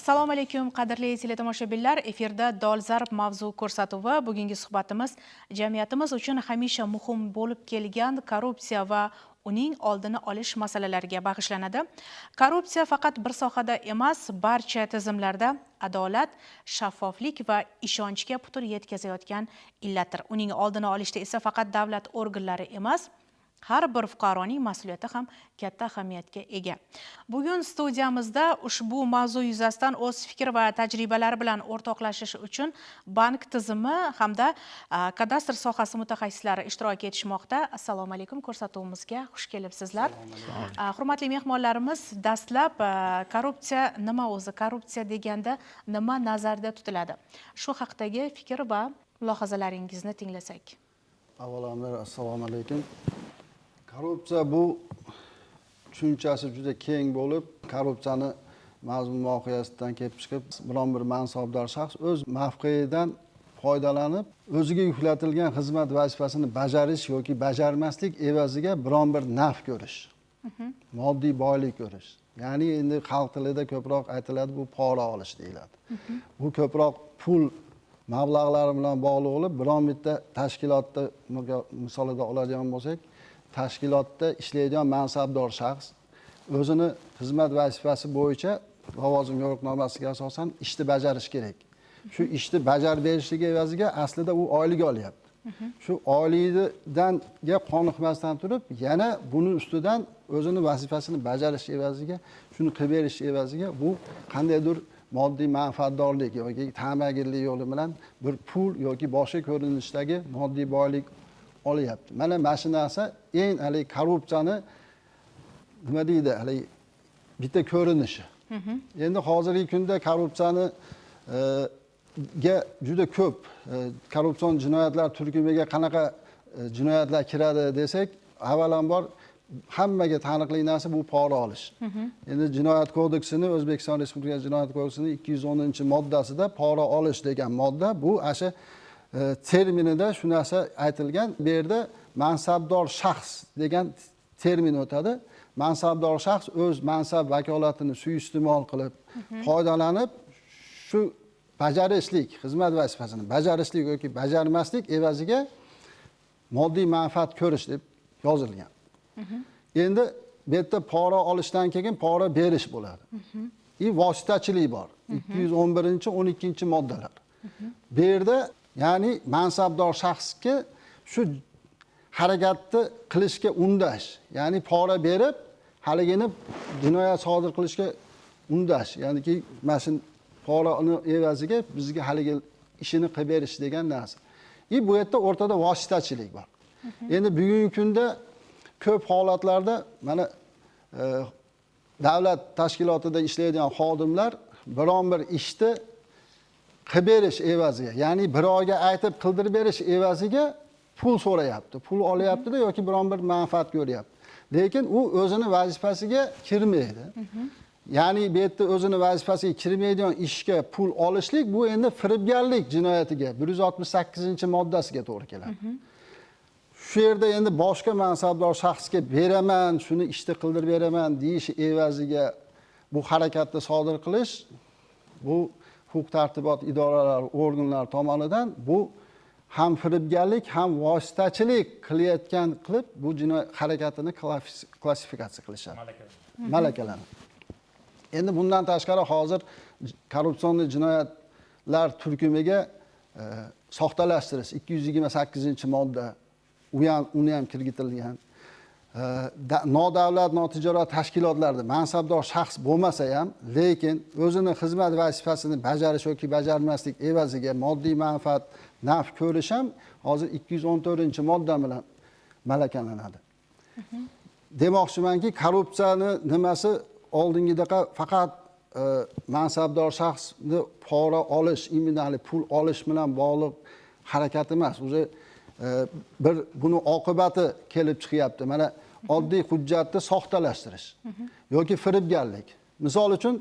Assalomu alaykum, qadrli teletomoshabinlar. Efirda "Dolzarb mavzu" ko'rsatuvi. Bugungi suhbatimiz jamiyatimiz uchun hamisha muhim bo'lib kelgan korrupsiya va uning oldini olish masalalariga bag'ishlanadi. Korrupsiya faqat bir sohada emas, barcha tizimlarda adolat, shaffoflik va ishonchga putur yetkazayotgan illatdir. Uning oldini olishda esa faqat davlat organlari emas, har bir fuqaroning mas'uliyati ham katta ahamiyatga ega. Bugun studiyamizda ushbu mavzu yuzasidan o'z fikr va tajribalari bilan o'rtoqlashish uchun bank tizimi hamda kadastr sohasi mutaxassislari ishtirok etishmoqda. Assalomu alaykum, ko'rsatuvimizga xush kelibsizlar. Hurmatli mehmonlarimiz, dastlab korrupsiya nima o'zi, korrupsiya deganda nima nazarda tutiladi, shu haqdagi fikr va mulohazalaringizni tinglasak. Avvalambor, assalomu alaykum. Korrupsiya bu tushunchasi juda keng bo'lib, korrupsiyani mazmun mohiyatidan kelib chiqib, biron bir mansabdor shaxs o'z mavqeidan foydalanib, o'ziga yuklatilgan xizmat vazifasini bajarish yoki bajarmaslik evaziga biron bir naf ko'rish, moddiy boylik ko'rish. Ya'ni endi xalq tilida ko'proq aytiladi, bu pora olish deyiladi. Bu ko'proq pul mablag'lari bilan bog'liq bo'lib, biron bitta tashkilotda, misolida oladigan bo'lsak, tashkilotda ishlaydigan mansabdor shaxs o'zini xizmat vazifasi bo'yicha lavozim yo'riqnomasiga asosan ishni bajarish kerak. Shu ishni bajarib berishligi evaziga aslida u oylik olyapti. Shu oyligidan qoniqmasdan turib, yana buni ustidan o'zini vazifasini bajarish evaziga, shuni qilib berish evaziga bu qandaydir moddiy manfaatdorlik yoki ta'magirlik yo'li bilan bir pul yoki boshqa ko'rinishdagi moddiy boylik olyapti. Mana shu narsa eng haligi korrupsiyani, nima deydi, haligi bitta ko'rinishi. Endi hozirgi kunda korrupsiyani ga juda ko'p korrupsion jinoyatlar turkumiga qanaqa jinoyatlar kiradi desak, avvalambor hammaga taniqli narsa bu pora olish. Endi Jinoyat kodeksini, O'zbekiston Respublikasi Jinoyat kodeksini 210-moddasida pora olish degan modda, bu ana shu terminida shu narsa aytilgan. Bu yerda mansabdor shaxs degan termin o'tadi. Mansabdor shaxs o'z mansab vakolatini suiiste'mol qilib, foydalanib, shu bajarishlik, xizmat vazifasini bajarishlik yoki bajarmaslik evaziga moddiy manfaat ko'rish deb yozilgan. Endi bu yerda pora olishdan keyin pora berish bo'ladi. И vositachilik bor. 211, 12 moddalar. Bu yerda, ya'ni mansabdor shaxsga shu harakatni qilishga undash, ya'ni pora berib, haligini jinoyat sodir qilishga undash, ya'niki mana shu porani evaziga bizga haligi ishini qilib berish degan narsa. И bu yerda o'rtada vositachilik bor. Endi bugungi kunda ko'p holatlarda mana davlat tashkilotida ishlaydigan xodimlar biron bir ishni qilib berish evaziga, ya'ni birovga aytib qildirib berish evaziga pul so'rayapti, pul olyaptida yoki biron bir manfaat ko'ryapti. Lekin u o'zini vazifasiga kirmaydi. Ya'ni bu yerda o'zini vazifasiga kirmaydigan ishga pul olishlik, bu endi firibgarlik jinoyatiga, 168-moddasiga to'g'ri keladi. Shu yerda endi boshqa mansabdor shaxsga beraman, shuni ishni qildirib beraman deyish evaziga bu harakatni sodir qilish, bu huquq tartibot idoralari, organlari tomonidan bu ham firibgarlik, ham vositachilik qilayotgan qilib bu jinoyat harakatini klassifikatsiya qilishadi, malakalanadi. Endi bundan tashqari hozir korrupsion jinoyatlar turkumiga soxtalashtirish, 228-modda, u ham, uni ham kirgitilgan. Nodavlat notijorat tashkilotlarda mansabdor shaxs bo'lmasa ham, lekin o'zini xizmat vazifasini bajarish yoki bajarmaslik evaziga moddiy manfaat, naf ko'rish ham hozir 214-modda bilan malakalanadi. Demoqchimanki, korrupsiyani nimasi oldingidaqa faqat mansabdor shaxsni pora olish, именно pul olish bilan bog'liq harakat emas. Уже bir buni oqibati kelib chiqyapti. Mana oddiy hujjatni soxtalashtirish yoki firibgarlik. Misol uchun,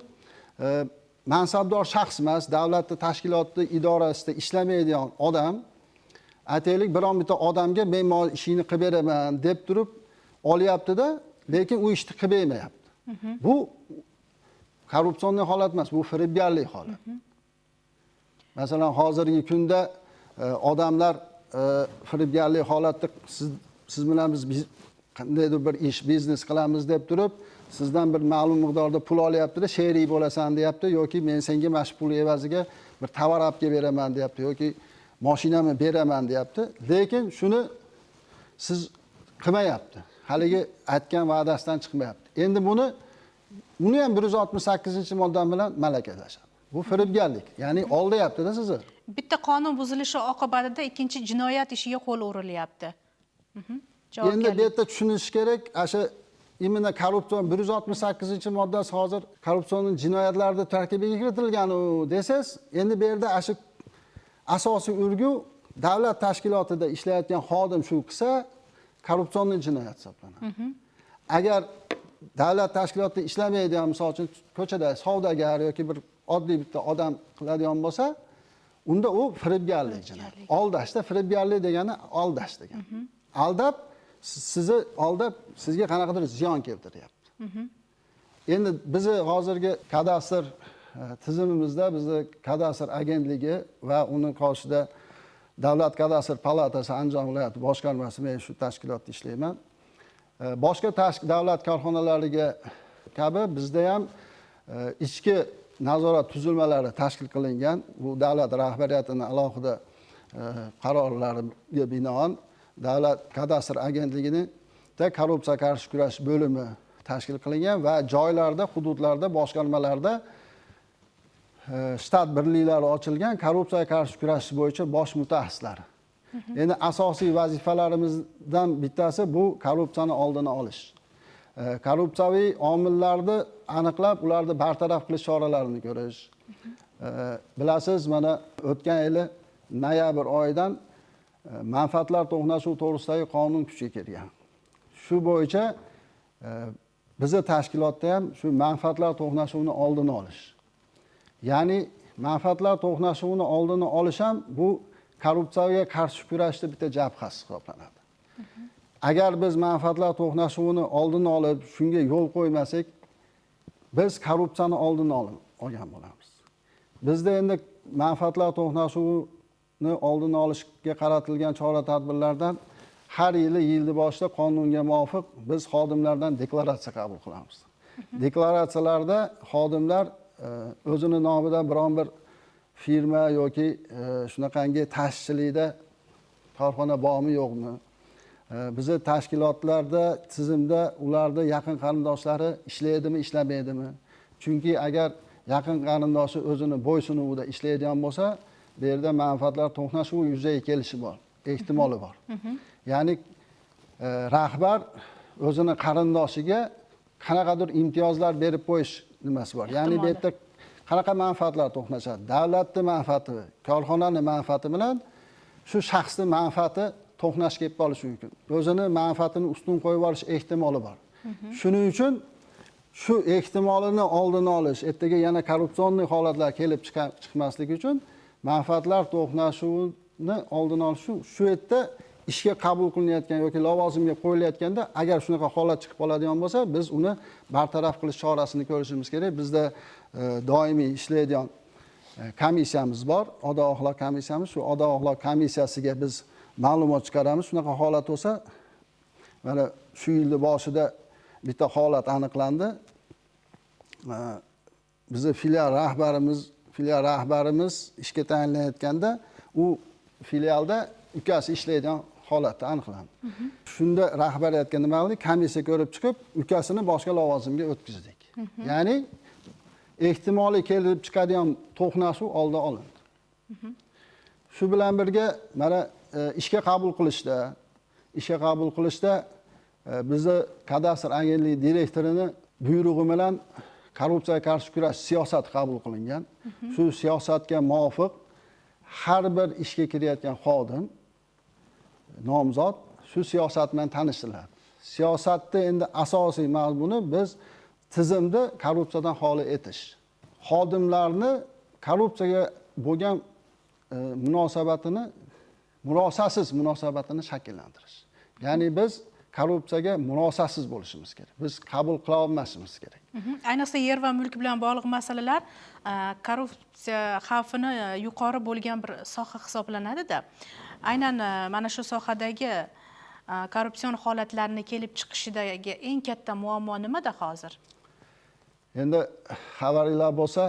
mansabdor shaxs emas, davlatni tashkilotni idorasida ishlamaydigan odam, aytaylik, biron bitta odamga men ishingni qilib beraman deb turib olyaptida, lekin u ishni qilib bermayapti. Bu Korrupsion holat emas, bu firibgarlik holat. Masalan, hozirgi kunda odamlar firibgarlik holatda siz bilan biz qandaydir bir ish, biznes qilamiz deb turib, sizdan bir ma'lum miqdorda pul olyapti-da, sherik bo'lasan deyapti, yoki men senga mana shu pul evaziga bir tovar olib kelib beraman deyapti, yoki mashinamni beraman deyapti. Lekin shuni siz qilmayapti. Haligi aytgan va'dasidan chiqmayapti. Endi buni ham 168-modda bilan malakalashadi. Bu firibgarlik, ya'ni aldayapti-da sizni. Bitta qonun buzilishi oqibatida ikkinchi jinoyat ishiga qo'l urilyapti. Endi bu yerda tushunish kerak, o'sha именно korrupsion 168-moddasi hozir korrupsion jinoyatlarni tarkibiga kiritilgan u desangiz, endi bu yerda o'sha asosiy urgu davlat tashkilotida ishlayotgan xodim shu qilsa korrupsion jinoyat hisoblanadi. Agar davlat tashkilotida ishlamaydigan, misol uchun ko'chada savdogar yoki bir oddiy bitta odam qiladigan bo'lsa, unda u firibgarlik jinoyat. Aldashda firibgarlik degani aldash degani. Aldab sizni aldab sizga qanaqadir ziyon keltiryapti. Endi bizni hozirgi kadastr tizimimizda bizni kadastr agentligi va uni qoshida Davlat kadastr palatasi Andijon viloyati boshqarmasi, men shu tashkilotda ishlayman. Boshqa davlat korxonalariga kabi bizda ham ichki nazorat tuzilmalari tashkil qilingan. Bu davlat rahbariyatining alohida qarorlariga binoan Davlat kadastr agentligida korrupsiya qarshi kurash bo'limi tashkil qilingan va joylarda, hududlarda, boshqarmalarda shtat birliklari ochilgan korrupsiyaga qarshi kurashish bo'yicha bosh mutaxassislar. Endi asosiy vazifalarimizdan bittasi bu korrupsiyani oldini olish. Korrupsiyaviy omillarni aniqlab, ularni bartaraf qilish choralarini ko'rish. Bilasiz, mana o'tgan yili noyabr oyidan manfaatlar to'qnashuvi to'g'risidagi qonun kuchga kirgan. Shu bo'yicha bizni tashkilotda ham shu manfaatlar to'qnashuvini oldini olish. Ya'ni manfaatlar to'qnashuvini oldini olish ham bu korrupsiyaga qarshi kurashda bitta jabhasi hisoblanadi. Agar biz manfaatlar to'qnashuvini oldini olib, shunga yo'l qo'ymasak, biz korrupsiyani oldini olgan bo'lamiz. Bizda endi manfaatlar to'qnashuvini oldini olishga qaratilgan chora-tadbirlardan har yili yilni boshida qonunga muvofiq biz xodimlardan deklaratsiya qabul qilamiz. Deklaratsiyalarda xodimlar o'zini nomidan biron bir firma yoki shunaqangi tashchilikda korxona bormi yo'qmi? Bizni tashkilotlarda, tizimda ularda yaqin qarindoshlari ishlaydimi, ishlamaydimi? Chunki agar yaqin qarindoshi o'zini bo'ysunuvida ishlaydigan bo'lsa, bu yerda manfaatlar to'qnashuvi yuzaga kelishi bor, ehtimoli bor. Ya'ni rahbar o'zini qarindoshiga qanaqadir imtiyozlar berib qo'yish nimasi bor. Ya'ni bu yerda qanaqa manfaatlar to'qnashadi? Davlatning manfaati, korxonaning manfaati bilan shu shaxsning manfaati to'qnash kelib qolishi mumkin. O'zini manfaatini ustun qo'yib olish ehtimoli bor. Shuning uchun shu ehtimolini oldini olish, ertaga yana korrupsion holatlar kelib chiqmasligi uchun manfaatlar to'qnashuvini oldini olish shu yerda ishga qabul qilinayotgan yoki lavozimga qo'yilayotganda agar shunaqa holat chiqib qoladigan bo'lsa, biz uni bartaraf qilish chorasini ko'rishimiz kerak. Bizda doimiy ishlaydigan komissiyamiz bor, odob axloq komissiyamiz. Shu odob axloq komissiyasiga biz ma'lumot chiqaramiz. Shunaqa holat bo'lsa, mana shu yilning boshida bitta holat aniqlandi. Bizni filial rahbarimiz ishga tayinlanayotganda u filialda ukasi ishlaydigan holatda aniqlandi. Shunda rahbariyatga nima qildik? Komissiya ko'rib chiqib, ukasini boshqa lavozimga o'tkazdik. Ya'ni ehtimoliy kelib chiqadigan to'qnashuv oldi olindi. Shu bilan birga mana ishga qabul qilishda bizni kadastr agentligi direktorini buyrug'i bilan korrupsiyaga qarshi kurash siyosati qabul qilingan. Shu siyosatga muvofiq har bir ishga kirayotgan xodim nomzod shu siyosat bilan tanishtiriladi. Siyosatda endi asosiy mazmuni biz tizimni korrupsiyadan xoli etish. Xodimlarni korrupsiyaga bo'lgan munosabatini, murosasiz munosabatini shakllantirish. Ya'ni biz korrupsiyaga murosatsiz bo'lishimiz kerak. Biz qabul qila olmasimiz kerak. Ayniqsa yer va mulk bilan bog'liq masalalar korrupsiya xavfini yuqori bo'lgan bir soha hisoblanadi-da. Aynan mana shu sohadagi korrupsion holatlarni kelib chiqishidagi eng katta muammo nimada hozir? Endi xabaringlar bo'lsa,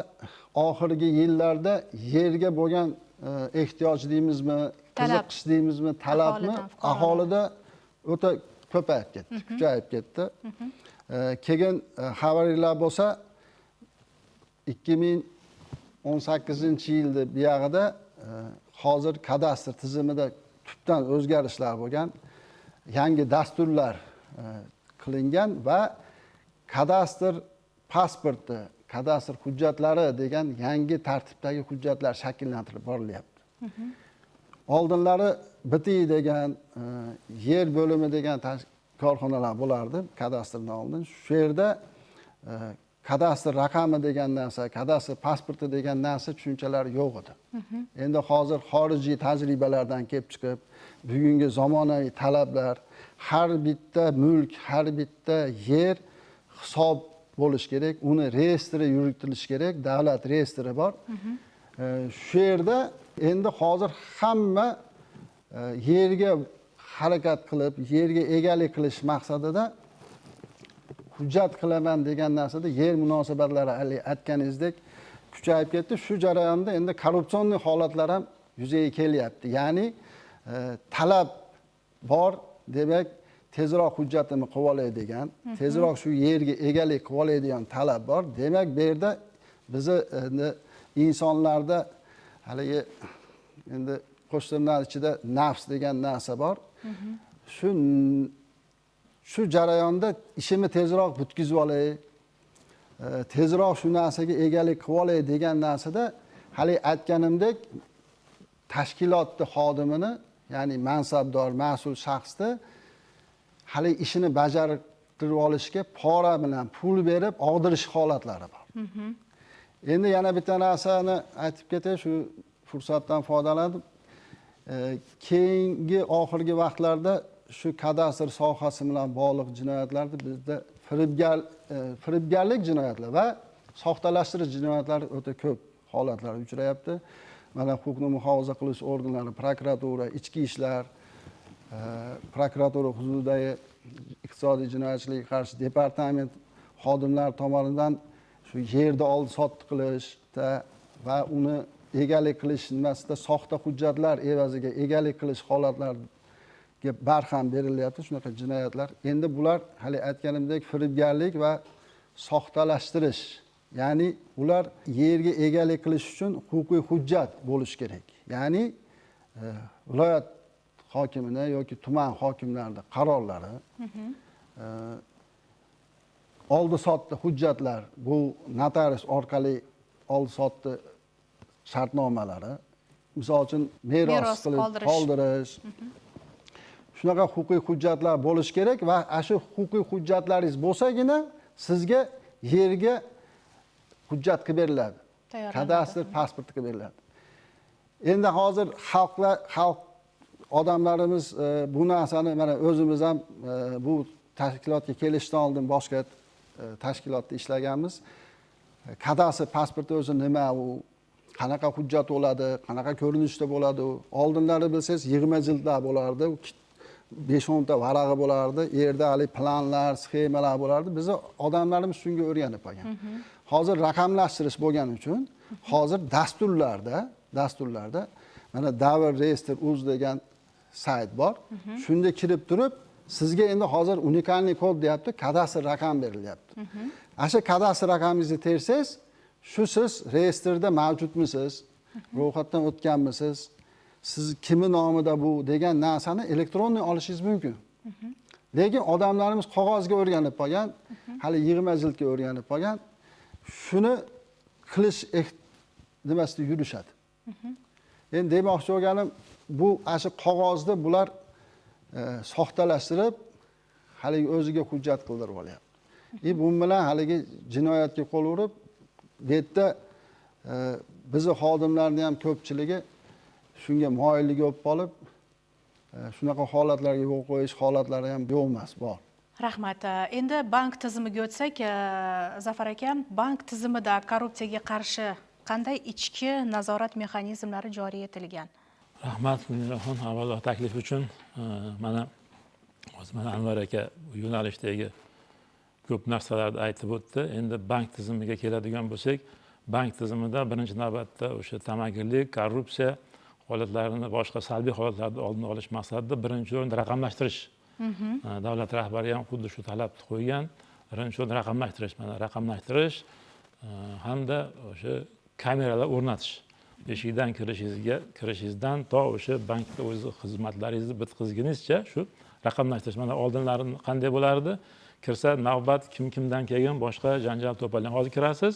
oxirgi yillarda yerga bo'lgan ehtiyoj deymizmi, qiziqish deymizmi, talabmi aholida o'ta ko'payib ketdi, kuchayib ketdi. Keyin xabaringlar bo'lsa, 2018-yilda buyog'ida hozir kadastr tizimida tubdan o'zgarishlar bo'lgan, yangi dasturlar qilingan va kadastr pasporti, kadastr hujjatlari degan yangi tartibdagi hujjatlar shakllantirib borilyapti. Oldinlari BTI degan, yer bo'limi degan korxonalar bo'lardi kadastrdan oldin. Shu yerda kadastr raqami degan narsa, kadastr pasporti degan narsa tushunchalar yo'q edi. Endi hozir xorijiy tajribalardan kelib chiqib, bugungi zamonaviy talablar, har bitta mulk, har bitta yer hisob bo'lish kerak, uni reyestri yuritilishi kerak, davlat reyestri bor. Shu yerda endi hozir hamma yerga harakat qilib, yerga egalik qilish maqsadida hujjat qilaman degan narsada yer munosabatlari hali aytganingizdek kuchayib ketdi. Shu jarayonda endi korrupsion holatlar ham yuzaga kelyapti. Ya'ni talab bor, demak tezroq hujjatini qilib olay degan, tezroq shu yerga egalik qilib olay degan talab bor. Demak, bu yerda bizni endi insonlarda haligi endi qo'shtirnoq ichida nafs degan narsa bor. Shu jarayonda ishimni tezroq bitkazib olay, tezroq shu narsaga egalik qilib olay degan narsada hali aytganimdek tashkilotni xodimini, ya'ni mansabdor, mas'ul shaxsni hali ishini bajartirib olishga pora bilan pul berib og'dirish holatlari bor. Endi yana bitta narsani aytib ketay, shu fursatdan foydalanib, keyingi oxirgi vaqtlarda shu kadastr sohasi bilan bog'liq jinoyatlarda bizda firibgarlik jinoyatlar va soxtalashtirish jinoyatlari o'ta ko'p holatlar uchrayapti. Mana huquqni muhofaza qilish organlari, prokuratura, ichki ishlar, prokuratura huzuridagi iqtisodiy jinoyatchilikka qarshi departament xodimlari tomonidan shu yerda oldi sotdi qilishda va uni egalik qilish nimasida soxta hujjatlar evaziga egalik qilish holatlariga barham berilyapti shunaqa jinoyatlar. Endi bular hali aytganimdek firibgarlik va soxtalashtirish, ya'ni ular yerga egalik qilish uchun huquqiy hujjat bo'lishi kerak. Ya'ni viloyat hokimini yoki tuman hokimlarining qarorlari, oldi sotdi hujjatlar, bu notarius orqali oldi sotdi shartnomalari, misol uchun meros qilib qoldirish, shunaqa huquqiy hujjatlar bo'lishi kerak va ana shu huquqiy hujjatlaringiz bo'lsagina sizga yerga hujjat qilib beriladi, kadastr pasporti qilib beriladi. Endi hozir xalq odamlarimiz bu narsani, mana o'zimiz ham bu tashkilotga kelishdan oldin boshqa tashkilotda ishlaganmiz. Kadastr pasporti o'zi nima, u qanaqa hujjat bo'ladi, qanaqa ko'rinishda bo'ladi u? Oldinlari bilsangiz 20 jildlar bo'lardi, 5-10 ta varag'i bo'lardi, yerda hali planlar, sxemalar bo'lardi. Bizni odamlarimiz shunga o'rganib qolgan. Hozir raqamlashtirish bo'lgani uchun hozir dasturlarda mana Davr Reestr uz degan sayt bor. Shunda kirib turib sizga endi hozir unikalniy kod deyapti, kadastr raqam berilyapti. Ana shu kadastr raqamingizni tersangiz, shu siz reyestrda mavjudmisiz, ro'yxatdan o'tganmisiz, siz kimi nomida bu degan narsani elektronniy olishingiz mumkin. Lekin odamlarimiz qog'ozga o'rganib qolgan, hali 20 jildga o'rganib qolgan, shuni qilish nimasida yurishadi. Endi demoqchi bo'lganim, bu ana shu qog'ozni bular soxtalashtirib haligi o'ziga hujjat qildirib olyapti. Bu bilan haligi jinoyatga qo'l urib, bu yerda bizni xodimlarning ham ko'pchiligi shunga moyilligi bo'lib qolib, Shunaqa holatlarga yo'l qo'yish holatlari ham yo'q emas, bor. Rahmat. Endi bank tizimiga o'tsak, Zafar aka, bank tizimida korrupsiyaga qarshi qanday ichki nazorat mexanizmlari joriy etilgan? Rahmat, Muniraxon, avvalo taklif uchun. Mana hozir mana Anvar aka bu yo'nalishdagi ko'p narsalarni aytib o'tdi. Endi bank tizimiga keladigan bo'lsak, bank tizimida birinchi navbatda o'sha tamagirlik, korrupsiya holatlarini, boshqa salbiy holatlarni oldini olish maqsadida birinchi o'rinda raqamlashtirish. Davlat rahbari ham xuddi shu talabni qo'ygan. Birinchi o'rinda raqamlashtirish, mana raqamlashtirish hamda o'sha kameralar o'rnatish. Eshikdan kirishingizdan to o'sha bankda o'zi xizmatlaringizni bitkazgunizcha shu raqamlashtirish. Mana oldinlari qanday bo'lardi? Kirsa navbat kim kimdan kelgan, boshqa janjal to'polon. Hozir kirasiz,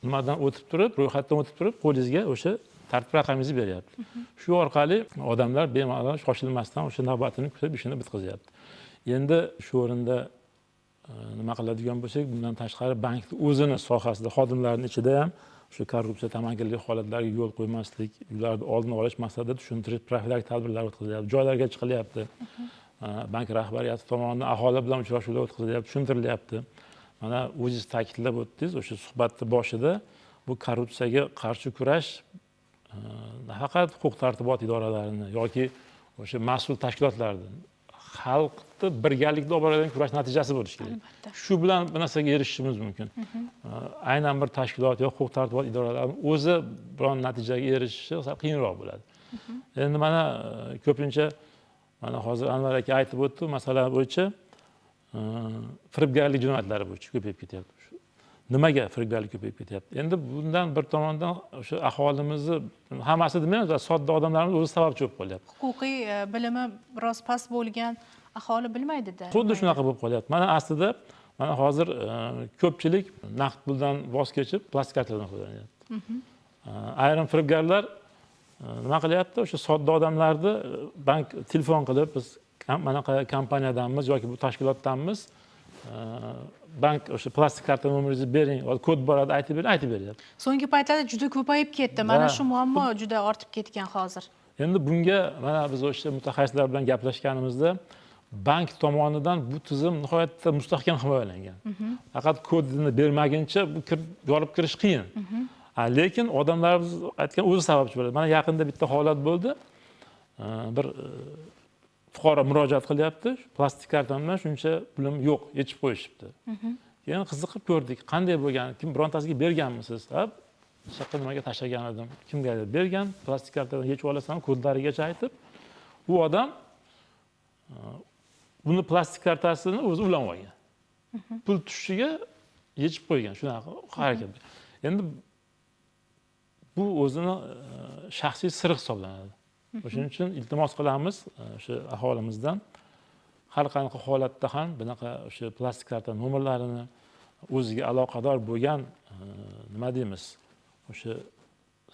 nimadan o'tib turib, ro'yxatdan o'tib turib, qo'lingizga o'sha tartib raqamingizni beryapti. Shu orqali odamlar bemalol shoshilmasdan o'sha navbatini kutib ishini bitkazyapti. Endi shu o'rinda nima qiladigan bo'lsak, bundan tashqari bankni o'zini sohasida xodimlarning ichida ham shu korrupsiya, tamagirlik holatlariga yo'l qo'ymaslik, ularni oldini olish maqsadida tushuntirish, profilaktik tadbirlar o'tkazilyapti, joylarga chiqilyapti. Bank rahbariyati tomonidan aholi bilan uchrashuvlar o'tkazilyapti, tushuntirilyapti. Mana o'zingiz ta'kidlab o'tdingiz o'sha suhbatni boshida, bu korrupsiyaga qarshi kurash nafaqat huquq tartibot idoralarini yoki o'sha mas'ul tashkilotlarni, xalqni birgalikda olib boradigan kurash natijasi bo'lishi kerak. Shu bilan bu narsaga erishishimiz mumkin. Aynan bir tashkilot yo huquq tartibot idoralarining o'zi biron natijaga erishishi sal qiyinroq bo'ladi. Endi mana ko'pincha mana hozir Anvar aka aytib o'tdi, masala bo'yicha firibgarlik jinoyatlari bo'yicha ko'payib ketyapti. Nimaga firibgarlik ko'payib ketyapti? Endi bundan bir tomondan o'sha aholimizni hammasi demaymiz, sodda odamlarimiz o'zi sababchi bo'lib qolyapti. Huquqiy bilimi biroz past bo'lgan aholi bilmaydi-da. Xuddi shunaqa bo'lib qolyapti. Mana aslida mana hozir ko'pchilik naqd puldan voz kechib plastik kartadan foydalanyapti. Ayrim firibgarlar nima qilyapti? O'sha sodda odamlarni bank telefon qilib, biz manaqa kompaniyadanmiz yoki bu tashkilotdanmiz, bank o'sha plastik karta nomeringizni bering, kod boradi, aytib bering, aytib beryapti. So'nggi paytlarda juda ko'payib ketdi. Mana shu muammo juda ortib ketgan hozir. Endi bunga mana biz o'sha mutaxassislar bilan gaplashganimizda bank tomonidan bu tizim nihoyatda mustahkam himoyalangan. Faqat kodini bermaguncha bu yorib kirish qiyin. Lekin odamlarimiz aytgan o'zi sababchi bo'ladi. Mana yaqinda bitta holat bo'ldi. Bir fuqaro murojaat qilyapti, plastik kartamdan shuncha pulim yo'q, yechib qo'yishibdi. Keyin qiziqib ko'rdik, qanday bo'lgan, kim birontasiga berganmisiz? Ha, shu nimaga tashlagan edim, kimgadir bergan, plastik kartadan yechib olasan, kodlarigacha aytib, u odam buni plastik kartasini o'zi ulanib olgan. Pul tushishiga yechib qo'ygan, shunaqa harakat. Endi bu o'zini shaxsiy siri hisoblanadi. O'shuning uchun iltimos qilamiz o'sha aholimizdan, har qanaqa holatda ham bunaqa o'sha plastik karta nomerlarini o'ziga aloqador bo'lgan nima deymiz, o'sha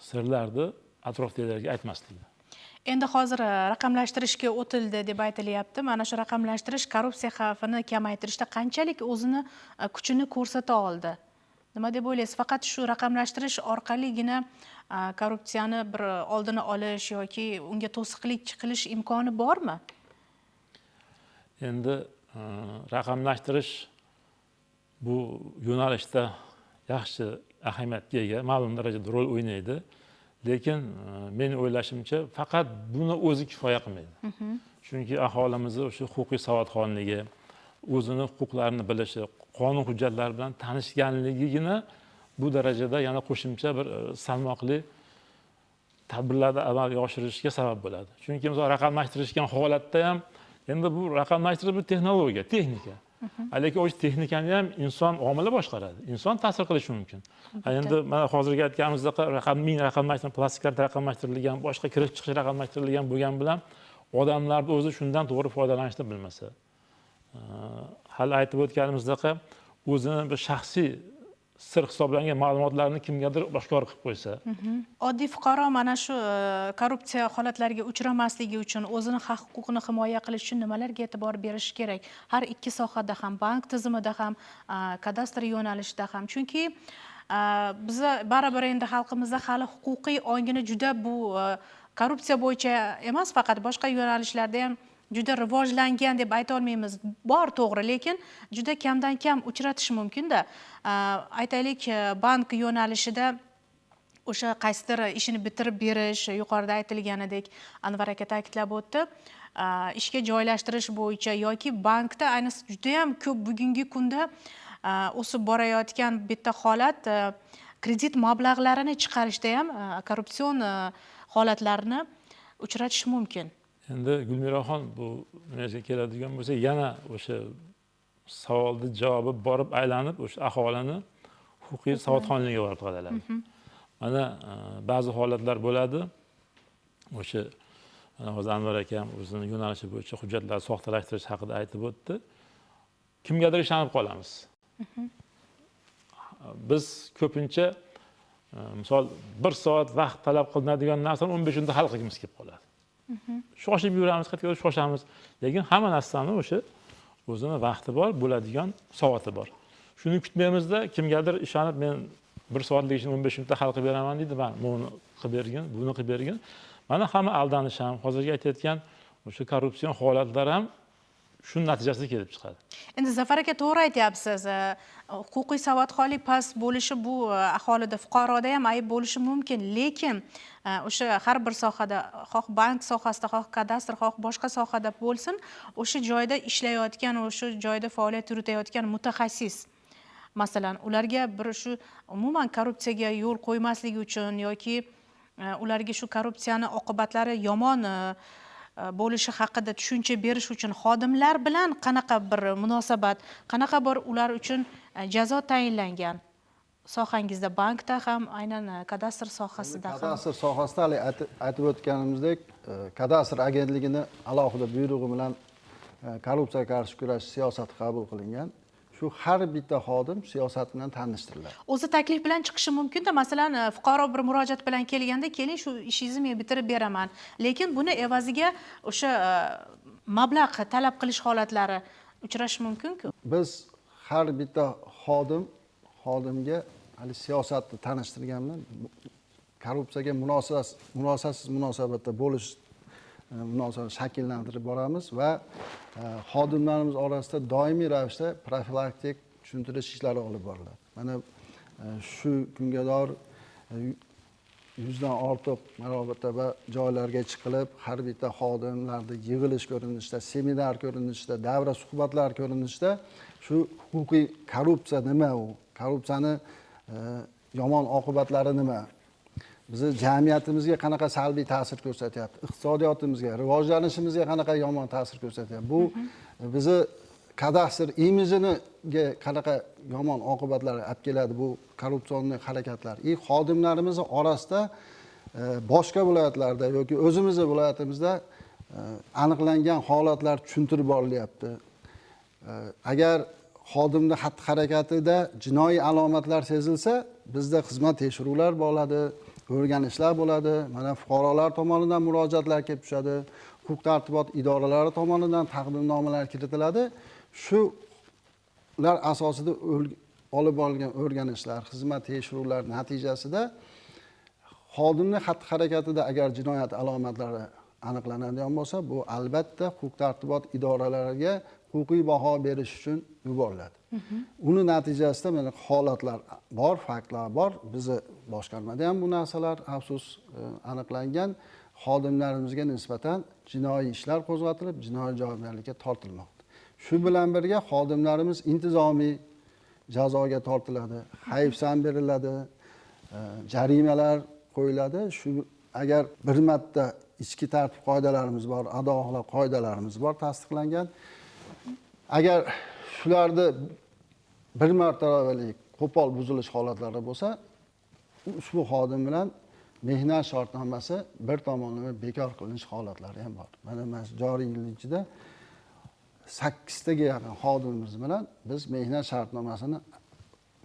sirlarni atrofdagilarga aytmasligi. Endi hozir raqamlashtirishga o'tildi deb aytilyapti. Mana shu raqamlashtirish korrupsiya xavfini kamaytirishda qanchalik o'zini kuchini ko'rsata oldi? Nima deb o'ylaysiz? Faqat shu raqamlashtirish orqaligina korrupsiyani bir oldini olish yoki unga to'siqlik qilish imkoni bormi? Endi raqamlashtirish bu yo'nalishda yaxshi ahamiyatga ega, ma'lum darajada rol o'ynaydi. Lekin men o'ylashimcha faqat buni o'zi kifoya qilmaydi. Chunki aholimizni o'sha huquqiy savodxonligi, o'zini huquqlarini bilishi, qonun hujjatlari bilan tanishganligigina bu darajada yana qo'shimcha bir salmoqli tadbirlarni amalga oshirishga sabab bo'ladi. Chunki misol raqamlashtirishgan holatda ham endi bu raqamlashtirish bu texnologiya, texnika. Lekin o'sha texnikani ham inson omili boshqaradi. Inson ta'sir qilishi mumkin. Endi mana hozirgi aytganimizdek ming raqamlashtirilgan, plastik karta raqamlashtirilgan, boshqa kirish chiqish raqamlashtirilgan bo'lgan bilan odamlarni o'zi shundan to'g'ri foydalanishni bilmasa, hali aytib o'tganimizdek o'zini bir shaxsiy sir hisoblangan ma'lumotlarni kimgadir oshkor qilib qo'ysa. Oddiy fuqaro mana shu korrupsiya holatlariga uchramasligi uchun, o'zini haq-huquqini himoya qilish uchun nimalarga e'tibor berish kerak? Har ikki sohada ham, bank tizimida ham, kadastr yo'nalishida ham. Chunki biza baribir endi xalqimizda hali huquqiy ongini juda bu Korrupsiya bo'yicha emas, faqat boshqa yo'nalishlarda ham juda rivojlangan deb ayta olmaymiz. Bor, to'g'ri, lekin juda kamdan kam uchratish mumkin-da. Aytaylik, bank yo'nalishida o'sha qaysidir ishini bitirib berish, yuqorida aytilganidek, Anvar aka ta'kidlab o'tdi, ishga joylashtirish bo'yicha yoki bankda ayniqsa judayam ko'p bugungi kunda o'sib borayotgan bitta holat, kredit mablag'larini chiqarishda ham korrupsion holatlarni uchratish mumkin. Endi Gulmiraxon, bu nimaga keladigan bo'lsa, yana o'sha savolni javobi borib aylanib o'sha aholini huquqiy savodxonligiga borib taqaladi. Mana ba'zi holatlar bo'ladi. O'sha mana hozir Anvar aka ham o'zini yo'nalishi bo'yicha hujjatlarni soxtalashtirish haqida aytib o'tdi. Kimgadir ishonib qolamiz. Biz ko'pincha misol 1 soat vaqt talab qilinadigan narsani 15 minutda hal qilgimiz kelib qoladi. Shoshib yuramiz, qayergadir shoshamiz, lekin hamma narsani o'sha o'zini vaqti bor, bo'ladigan soati bor. Shuni kutmaymizda, kimgadir ishonib, men 1 soatlik ishni 15 minutda hal qilib beraman deydi, man buni qilib bergin, buni qilib bergin. Mana hamma aldanish ham, hozirgi aytayotgan o'sha korrupsion holatlar ham shuni natijasida kelib chiqadi. Endi Zafar aka, to'g'ri aytyapsiz. Huquqiy savodxonlik past bo'lishi bu aholida, fuqaroda ham ayb bo'lishi mumkin, lekin o'sha har bir sohada, xoh bank sohasida, xoh kadastr, xoh boshqa sohada bo'lsin, o'sha joyda ishlayotgan, o'sha joyda faoliyat yuritayotgan mutaxassis, masalan, ularga bir shu umuman korrupsiyaga yo'l qo'ymaslik uchun yoki ularga shu korrupsiyani oqibatlari yomon bo'lishi haqida tushuncha berish uchun xodimlar bilan qanaqa bir munosabat, qanaqa bir ular uchun jazo tayinlangan sohangizda, bankda ham, aynan kadastr sohasida ham? Kadastr sohasida hali aytib o'tganimizdek, kadastr agentligini alohida buyrug'i bilan korrupsiyaga qarshi kurash siyosati qabul qilingan. Shu har bitta xodim siyosat bilan tanishtiriladi. O'zi taklif bilan chiqishi mumkin-da, masalan, fuqaro bir murojaat bilan kelganda, keling, shu ishingizni men bitirib beraman, lekin buni evaziga o'sha mablag' talab qilish holatlari uchrashi mumkin-ku. Biz har bitta xodimga hali siyosatni tanishtirganman, korrupsiyaga munosabatsiz munosabatda bo'lish munosabat shakllantirib boramiz va xodimlarimiz orasida doimiy ravishda profilaktik tushuntirish ishlari olib boriladi. Mana shu kunga doir 100 dan ortiq marotaba joylarga chiqilib, har bitta xodimlarni yig'ilish ko'rinishida, seminar ko'rinishida, davra suhbatlar ko'rinishida shu huquqiy korrupsiya nima u, korrupsiyani yomon oqibatlari nima, bizni jamiyatimizga qanaqa salbiy ta'sir ko'rsatyapti, iqtisodiyotimizga, rivojlanishimizga qanaqa yomon ta'sir ko'rsatyapti, bu bizni kadastr imijiniga qanaqa yomon oqibatlar olib keladi bu korrupsion harakatlar. Xodimlarimiz orasida boshqa viloyatlarda yoki o'zimizni viloyatimizda aniqlangan holatlar tushuntirib borilyapti. Agar xodimni xatti-harakatida jinoiy alomatlar sezilsa, bizda xizmat tekshiruvlar bo'ladi, o'rganishlar bo'ladi. Mana fuqarolar tomonidan murojaatlar kelib tushadi, huquq-tartibot idoralari tomonidan taqdimnomalar kiritiladi. Shular asosida olib borilgan o'rganishlar, xizmat tekshiruvlar natijasida xodimning xatti-harakatida agar jinoyat alomatlari aniqlanadigan bo'lsa, bu albatta huquq-tartibot idoralariga huquqiy baho berish uchun yuboriladi. Uni natijasida mana holatlar bor, faktlar bor. Bizni boshqarmada ham bu narsalar afsus aniqlangan. Xodimlarimizga nisbatan jinoiy ishlar qo'zg'atilib, jinoiy javobgarlikka tortilmoqda. Shu bilan birga xodimlarimiz intizomiy jazoga tortiladi, hayfsan beriladi, jarimalar qo'yiladi. Shu agar bir marta ichki tartib qoidalarimiz bor, ado axloq qoidalarimiz bor tasdiqlangan. Agar shularni bir martabalik qo'pol buzilish holatlari bo'lsa, ushbu xodim bilan mehnat shartnomasi bir tomonlama bekor qilinish holatlari ham bor. Mana shu joriy yil ichida 8 taga yaqin xodimimiz bilan biz mehnat shartnomasini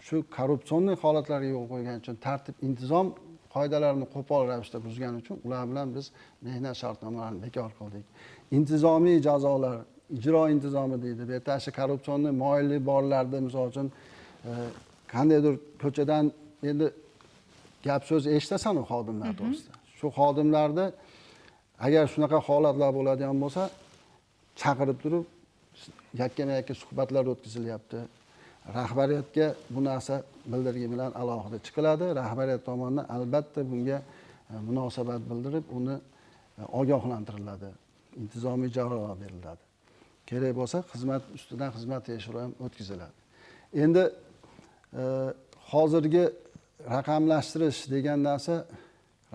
shu korrupsion holatlarga yo'l qo'ygani uchun, tartib intizom qoidalarini qo'pol ravishda buzgani uchun ular bilan biz mehnat shartnomalarini bekor qildik. Intizomiy jazolar, ijro intizomi deydi. Bu yerda shu korrupsion moyillik borlarda, misol uchun, qandaydir ko'chadan endi gap so'z eshitasan u xodimlar to'g'risida. Shu xodimlarni Agar shunaqa holatlar bo'ladigan bo'lsa, chaqirib turib yakkama-yakka suhbatlar o'tkazilyapti. Rahbariyatga bu narsa bildirgi bilan alohida chiqiladi. Rahbariyat tomonidan albatta bunga munosabat bildirib, uni ogohlantiriladi, intizomiy javob beriladi. Kerak bo'lsa, xizmat ustidan xizmat tekshiruvi ham o'tkaziladi. Endi hozirgi raqamlashtirish degan narsa,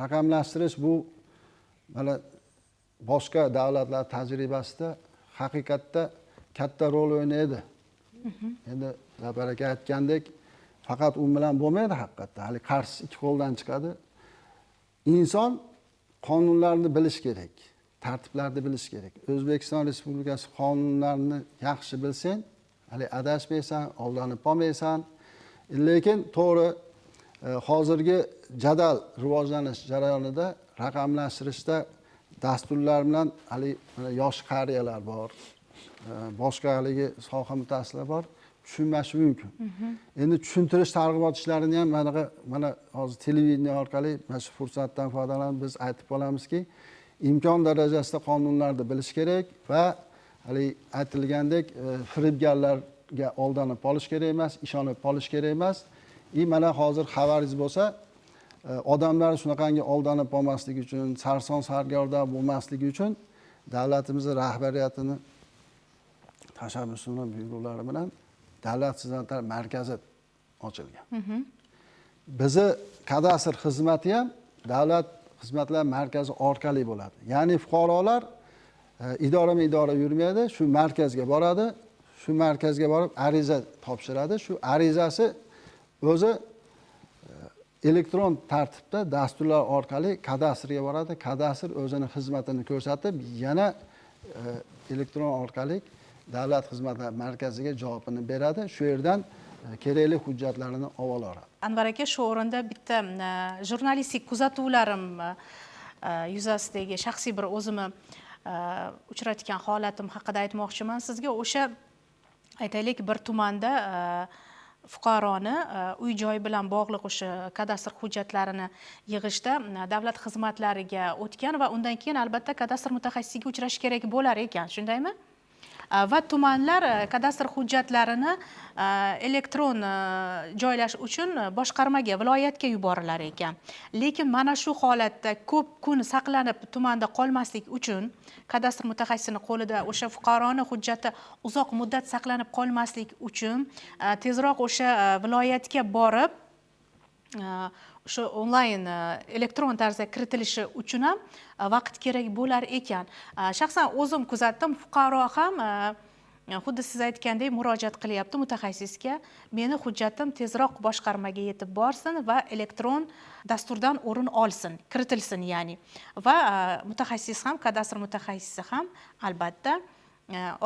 raqamlashtirish bu mana boshqa davlatlar tajribasida haqiqatda katta rol o'ynaydi. Endi Zafar aka aytgandek, faqat u bilan bo'lmaydi haqiqatda. Hali qarz ikki qo'ldan chiqadi. Inson qonunlarni bilish kerak, tartiblarni bilish kerak. O'zbekiston Respublikasi qonunlarini yaxshi bilsang, hali adashmaysan, aldanib qolmaysan. Lekin to'g'ri, hozirgi jadal rivojlanish jarayonida raqamlashtirishda dasturlar bilan hali yosh qariyalar bor, boshqa haligi soha mutaxassislari bor, tushunmashi mumkin. Endi tushuntirish targ'ibot ishlarini ham mana hozir televideniye orqali mana shu fursatdan foydalanib biz aytib qolamizki, imkon darajasida qonunlarni bilish kerak va hali aytilgandek firibgarlarga aldanib qolish kerak emas, ishonib qolish kerak emas. Mana hozir xabaringiz bo'lsa, odamlar shunaqangi aldanib qolmasligi uchun, sarson sargardon bo'lmasligi uchun davlatimiz rahbariyatini tashabbusi bilan, buyruqlari bilan davlat xizmatlari markazi ochilgan. Bizi kadastr xizmati ham davlat xizmatlar markazi orqali bo'ladi. Ya'ni fuqarolar idorama-idora yurmaydi, shu markazga boradi, shu markazga borib ariza topshiradi. Shu arizasi o'zi elektron tartibda dasturlar orqali kadastrga boradi. Kadastr o'zini xizmatini ko'rsatib, yana elektron orqali davlat xizmatlari markaziga javobini beradi. Shu yerdan kerakli hujjatlarini oladi. Anvar aka, shu o'rinda bitta jurnalistik kuzatuvlarim yuzasidagi shaxsiy bir o'zimni uchratgan holatim haqida aytmoqchiman sizga. O'sha aytaylik, bir tumanda fuqaroni uy joyi bilan bog'liq o'sha kadastr hujjatlarini yig'ishda davlat xizmatlariga o'tgan va undan keyin albatta kadastr mutaxassisiga uchrash kerak bo'lar ekan, shundaymi? Va tumanlar kadastr hujjatlarini elektron joylash uchun boshqarmaga, viloyatga yuborilar ekan. Lekin mana shu holatda ko'p kun saqlanib tumanda qolmaslik uchun kadastr mutaxassisining qo'lida o'sha fuqaroni hujjati uzoq muddat saqlanib qolmaslik uchun tezroq o'sha viloyatga borib o'sha onlayn elektron tarzda kiritilishi uchun ham vaqt kerak bo'lar ekan. Shaxsan o'zim kuzatdim, fuqaro ham xuddi siz aytgandek murojaat qilyapti mutaxassisga, meni hujjatim tezroq boshqarmaga yetib borsin va elektron dasturdan o'rin olsin, kiritilsin ya'ni. Va mutaxassis ham, kadastr mutaxassisi ham albatta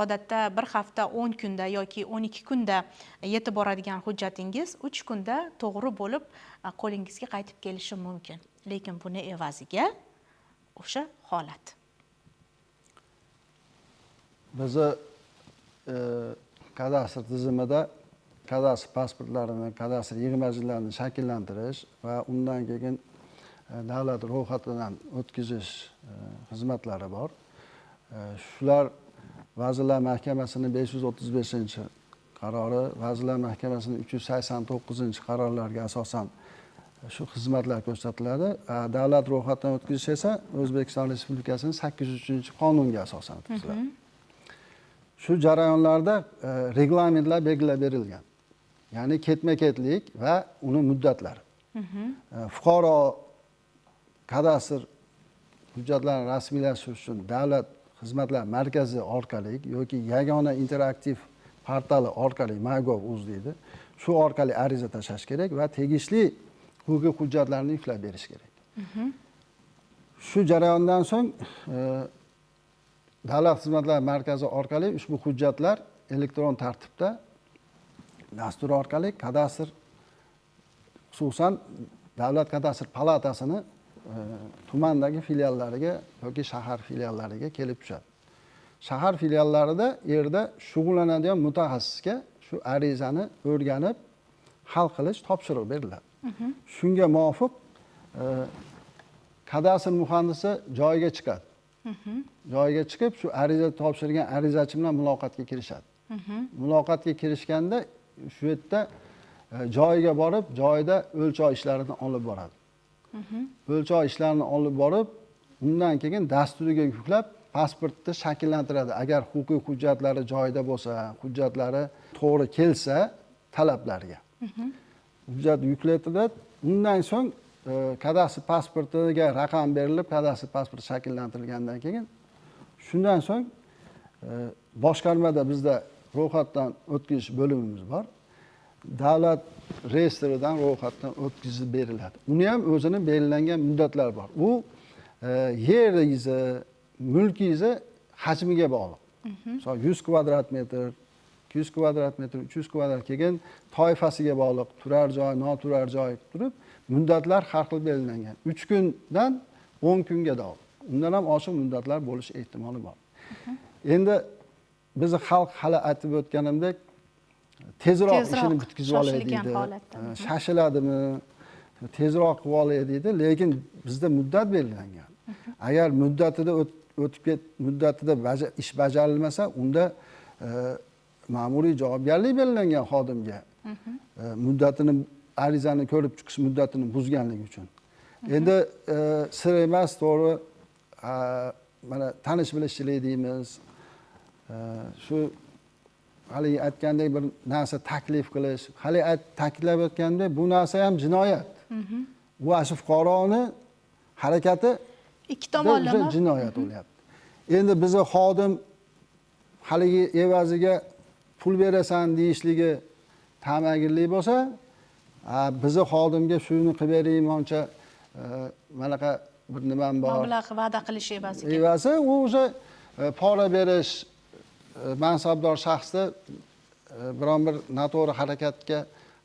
odatda bir hafta 10 kunda yoki 12 kunda yetib boradigan hujjatingiz 3 kunda to'g'ri bo'lib qo'lingizga qaytib kelishi mumkin. Lekin buni evaziga o'sha holat. Bizni kadastr tizimida kadastr pasportlarini, kadastr yig'majildlarini shakllantirish va undan keyin davlat ro'yxatidan o'tkazish xizmatlari bor. Shular Vazirlar Mahkamasining 535 qarori, Vazirlar Mahkamasining 389 qarorlariga asosan shu xizmatlar ko'rsatiladi. Davlat ro'yxatidan o'tkazish esa O'zbekiston Respublikasining 803 qonunga asosan o'tkaziladi. Shu jarayonlarda reglamentlar belgilab berilgan. Ya'ni ketma-ketlik va uni muddatlari. Fuqaro kadastr hujjatlarini rasmiylashtirish uchun davlat xizmatlar markazi orqali yoki yagona interaktiv portali orqali MyGov.uz deydi. Shu orqali ariza tashlash kerak va tegishli huquqiy hujjatlarni yuklab berish kerak. Shu jarayondan so'ng davlat xizmatlari markazi orqali ushbu hujjatlar elektron tartibda dastur orqali kadastr, xususan davlat kadastr palatasini tumandagi filiallariga yoki shahar filiallariga kelib tushadi. Shahar filiallarida yerda shug'ullanadigan mutaxassisga shu arizani o'rganib hal qilish topshirig'i beriladi. Shunga muvofiq kadastr muhandisi joyiga chiqadi. Joyiga chiqib shu ariza topshirgan arizachi bilan muloqotga kirishadi. Muloqotga kirishganda shu yerda joyiga borib, joyida o'lchov ishlarini olib boradi. O'lchov ishlarini olib borib, undan keyin dasturiga yuklab pasportni shakllantiradi. Agar huquqiy hujjatlari joyida bo'lsa, hujjatlari to'g'ri kelsa talablarga. Hujjat yuklatiladi. Undan so'ng kadastr pasportiga raqam berilib, kadastr pasporti shakllantirilgandan keyin shundan so'ng boshqarmada bizda ro'yxatdan o'tkazish bo'limimiz bor. Davlat reyestridan ro'yxatdan o'tkazib beriladi. Uni ham o'zini belgilangan muddatlari bor. U yeringizni, mulkingizni hajmiga bog'liq. Misol 100 kvadrat metr, 200 kvadrat metr, 300 kvadrat, keyin toifasiga bog'liq, turar joy, noturar joy turib, muddatlar har xil belgilangan. 3 kundan 10 kunga da'vo. Undan ham oshiq muddatlar bo'lish ehtimoli bor. Endi bizni xalq hali aytib o'tganimdek tezroq ishini bitkazib olay deydi. Shoshiladimi? Tezroq qilib olay deydi, lekin bizda muddat belgilangan. Agar muddatida o'tib muddatida ish bajarilmasa, unda ma'muriy javobgarlik belgilangan xodimga. Muddatini, arizani ko'rib chiqish muddatini buzganligi uchun. Endi sir emas, to'g'ri, mana tanish bilishchilik deymiz. Shu hali aytgandek bir narsa taklif qilish, hali ta'kidlab o'tgandek bu narsa ham jinoyat. Bu shu fuqaroni harakati ikki tomonlama jinoyat bo'lyapti. Endi bizni xodim haligi evaziga pul berasan deyishligi ta'magirlik bo'lsa, bizni xodimga shuni qilib bering, moncha manaqa bir nimam bor. Mablag' va'da qilish evaziga. Evazi u o'sha pora berish, mansabdor shaxsni biron bir noto'g'ri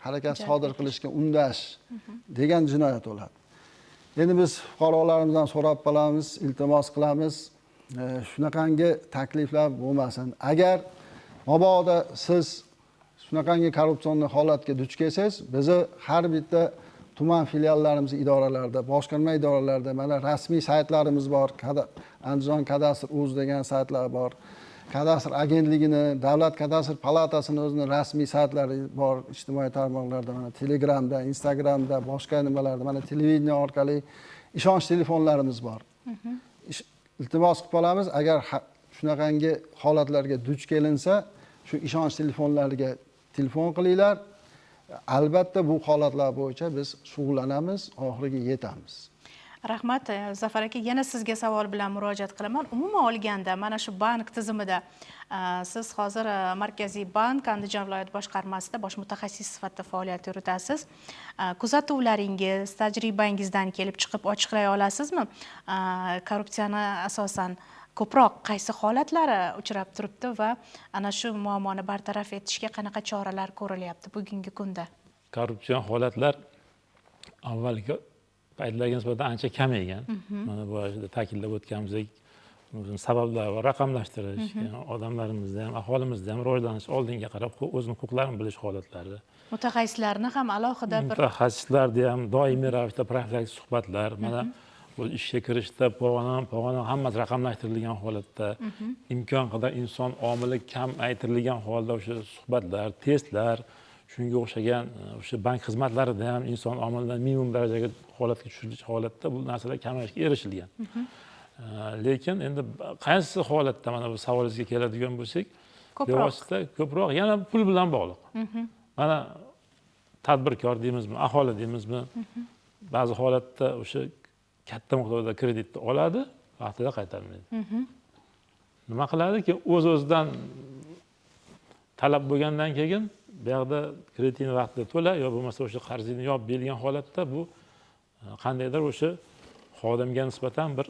harakat sodir qilishga undash degan jinoyat bo'ladi. Endi biz fuqarolarimizdan so'rab qolamiz, iltimos qilamiz, shunaqangi takliflar bo'lmasin. Agar mabodo siz shunaqangi korrupsion holatga duch kelsangiz, bizni har bitta tuman filiallarimiz idoralarida, boshqarma idoralarida mana rasmiy saytlarimiz bor, Andijon kadastr uz degan saytlar bor. Kadastr agentligini, Davlat kadastr palatasini o'zini rasmiy saytlari bor, ijtimoiy tarmoqlarda, mana Telegramda, Instagramda, boshqa nimalarda, mana televideniye orqali ishonch telefonlarimiz bor. Iltimos qilib qolamiz, agar shunaqangi holatlarga duch kelinsa, shu ishonch telefonlariga telefon qilinglar. Albatta bu holatlar bo'yicha biz shug'ullanamiz, oxiriga yetamiz. Rahmat, Zafar aka, yana sizga savol bilan murojaat qilaman. Umuman olganda mana shu bank tizimida siz hozir Markaziy bank Andijon viloyat boshqarmasida bosh mutaxassis sifatida faoliyat yuritasiz. Kuzatuvlaringiz, tajribangizdan kelib chiqib ochiqlay olasizmi? Korrupsiyani asosan ko'proq qaysi holatlari uchrab turibdi va ana shu muammoni bartaraf etishga qanaqa choralar ko'rilyapti bugungi kunda? Korrupsion holatlar avvalgi paytlarga nisbatan ancha kamaygan. Mana bu yerda ta'kidlab o'tganimizdek, sabablar va raqamlashtirish, odamlarimizda ham, aholimizda ham rivojlanish, oldinga qarab o'zini huquqlarini bilish holatlari. Mutaxassislarni ham alohida bir mutaxassislarda ham doimiy ravishda profilaktik suhbatlar, mana bu ishga kirishda pog'ona hammasi raqamlashtirilgan holatda, imkon qadar inson omili kam aytirilgan holda o'sha suhbatlar, testlar, shunga o'xshagan o'sha bank xizmatlarida ham inson omilidan minimum darajaga holatga tushirilish holatda bu narsalar kamayishga erishilgan. Lekin endi qaysi holatda mana bu savolingizga keladigan bo'lsak, bevosita ko'proq yana pul bilan bog'liq. Mana tadbirkor deymizmi, aholi deymizmi, ba'zi holatda o'sha katta miqdorda kreditni oladi, vaqtida qaytarmaydi. Nima qiladi ki, o'z-o'zidan talab bo'lgandan keyin bu yoqda kreditini vaqtida to'la yo bo'lmasa o'sha qarzingni yopib berilgan holatda bu qandaydir o'sha xodimga nisbatan bir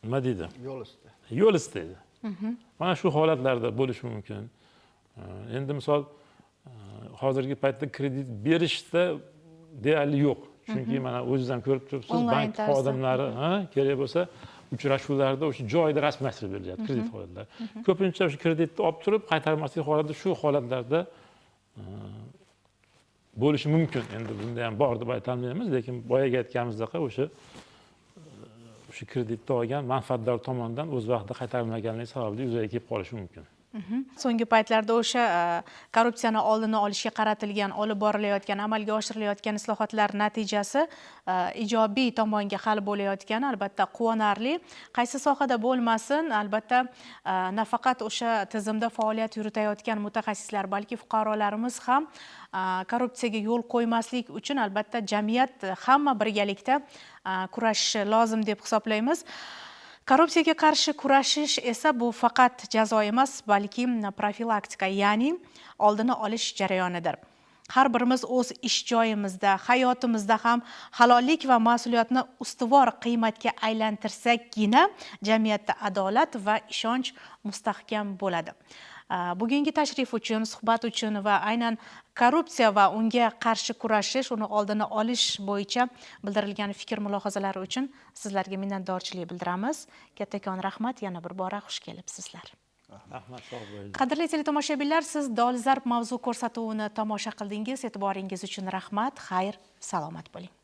nima deydi? Yo'l istaydi. Yo'l istaydi. Mana shu holatlarda bo'lishi mumkin. Endi misol hozirgi paytda kredit berishda deyarli yo'q. Chunki mana o'zingiz ham ko'rib turibsiz, bank xodimlari kerak bo'lsa uchrashuvlarda o'sha joyida rasmiylashtirib berilyapti kredit holatlari. Ko'pincha o'sha kreditni olib turib qaytarmaslik holatida shu holatlarda bo'lishi mumkin. Endi bunda ham bor deb aytolmaymiz, lekin boyagi aytganimizdek o'sha o'sha kreditni olgan manfaatdor tomonidan o'z vaqtida qaytarilmaganligi sababli yuzaga kelib qolishi mumkin. So'nggi paytlarda o'sha korrupsiyani oldini olishga qaratilgan olib borilayotgan, amalga oshirilayotgan islohotlar natijasi ijobiy tomonga hal bo'layotgani albatta quvonarli. Qaysi sohada bo'lmasin, albatta nafaqat o'sha tizimda faoliyat yuritayotgan mutaxassislar, balki fuqarolarimiz ham korrupsiyaga yo'l qo'ymaslik uchun albatta jamiyat hamma birgalikda kurashishi lozim deb hisoblaymiz. Korrupsiyaga qarshi kurashish esa bu faqat jazo emas, balki profilaktika, ya'ni oldini olish jarayonidir. Har birimiz o'z ish joyimizda, hayotimizda ham halollik va mas'uliyatni ustuvor qiymatga aylantirsakgina jamiyatda adolat va ishonch mustahkam bo'ladi. Bugungi tashrif uchun, suhbat uchun va aynan korrupsiya va unga qarshi kurashish, uni oldini olish bo'yicha bildirilgan fikr mulohazalar uchun sizlarga minnatdorchilik bildiramiz. Kattakon rahmat, yana bir bora xush kelibsizlar. Rahmat, sog' bo'ling. Qadrli teletomoshabinlar, siz Dolzarb mavzu ko'rsatuvini tomosha qildingiz. E'tiboringiz uchun rahmat. Xayr, salomat bo'ling.